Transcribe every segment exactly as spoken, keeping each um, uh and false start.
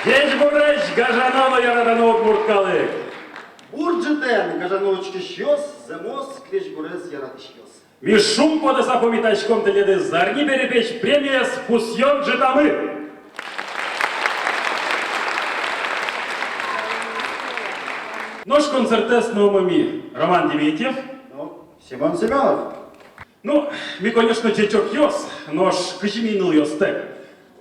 Крезьгурезь гажано но яратоно удмурт калык! Бур ӝытэн, гажано учкисьёс, зэмос крезьгурез яратӥсьёс! Ми шумпотыса пумитаськом тӥледыз зарни перепеч премиез пусъён ӝытамы. Нош концертэз нуомы ми Роман Дементьев но Семён Семёнов. Ну, ми, конечно, ӟечокъёс, нош кызьы ми нылъёстэк.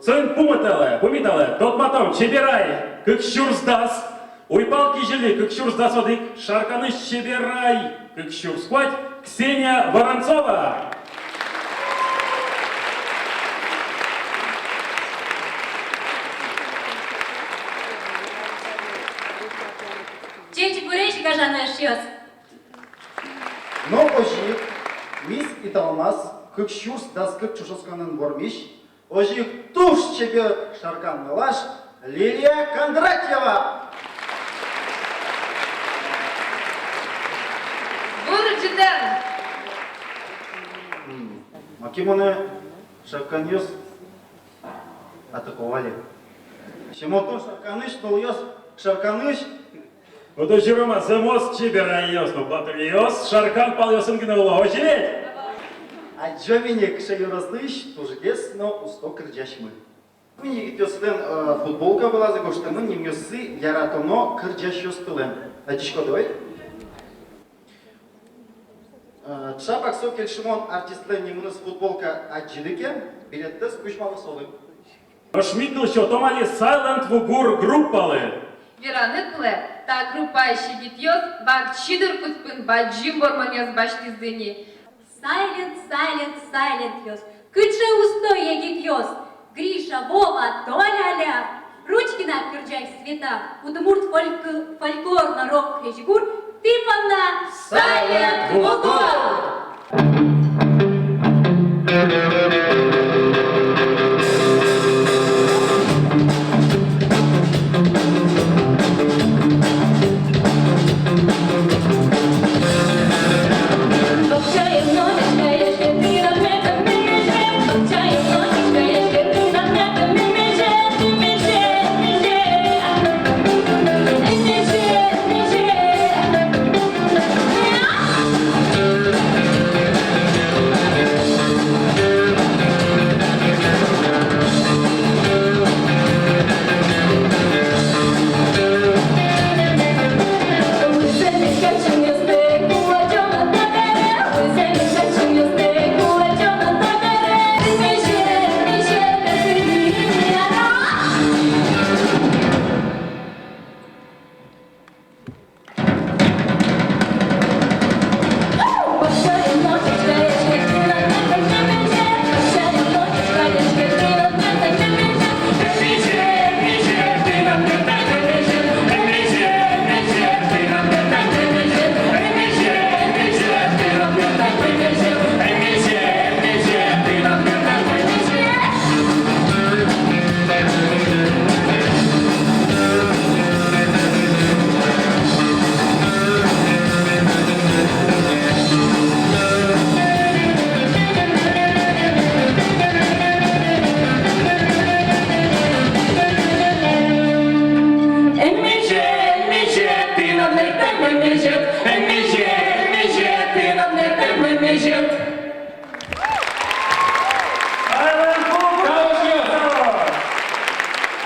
Соин пумиталэ, пумиталэ, тодматом: Чеберай, кык сюрс дас, Уйпал Кизили, кык сюрс дас одӥг, Шарканысь Чеберай, кык сюрс куать, Ксения Воронцова. Ӟечбуресь, гажано эшъёс! Но озьы ик мисс Италмас, кык сюрс дас кык ӵошатсконэн вормись, озьы ик туж чебер шаркан нылаш Лилия Кондратьева. Бур ӝытэн! М, маке монэ шарканъёс атаковали. Семён, тон Шарканысь, нылъёс Шарканысь. Вот озьы, Рома, зэмос чеберайёс но батыръёс, Шаркан палъёсын гинэ уло, озьы ведь? Адӟом ини, кыӵе ёрослэсь тужгес но усто кырӟасьмы. Туннэ егитъёслэн, э, футболка вылазы гожтэмын нимъёссы яратоно кырӟасьёстылэн. Адӟиськоды, ой? Э, чапак со кельшымон артистлэн нимыныз футболка адӟиды ке, билеттэс кузьмало солы. Нош ми тыл сётом али Silent Wugur группалы. Вераны кулэ, та группаысь егитъёс вакчи дыр куспын бадӟым вормонъёс басьтӥзы ини. Silent, Silent, Silentъёс. Кыӵе усто егитъёс! Гриша, Вова, Толя, Ля, Ручкина кырӟась Света, удмурт фольк-, фольклор но рок-крезьгур, тӥ понна Silent Wugur!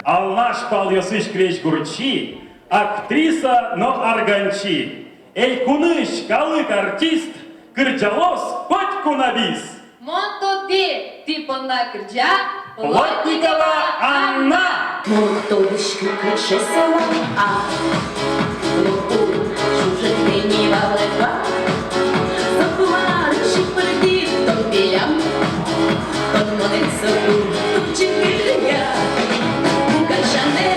Алнаш палъёсысь крезьгурчи, актриса но арганчи, элькунысь калык артист, кырӟалоз котьку на бис. Мон тодӥ, тӥ понна кырӟа Плотникова Анна. Мон уг тодӥськы, кыӵе со вал, а. Лопун ӝужыт тӥни валэк вал. Соку мар чипыртӥд тон пелям, тон монэн соку тупчиськод дыръя. Гажанэ,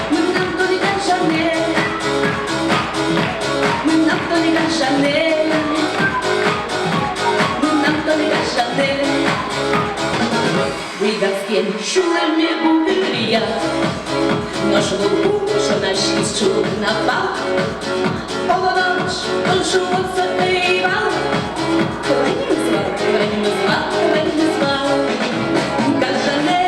мынам тонэ гажанэ, мынам тонэ гажанэ, мынам тонэ гажанэ. Буйгатске сюлэмме гудыръя, нош лопун шонаськиз ӵукна пал. Оло нош тон шуод со ӧй вал. Ваньмыз вал, ваньмыз вал, ваньмыз вал. Гажанэ,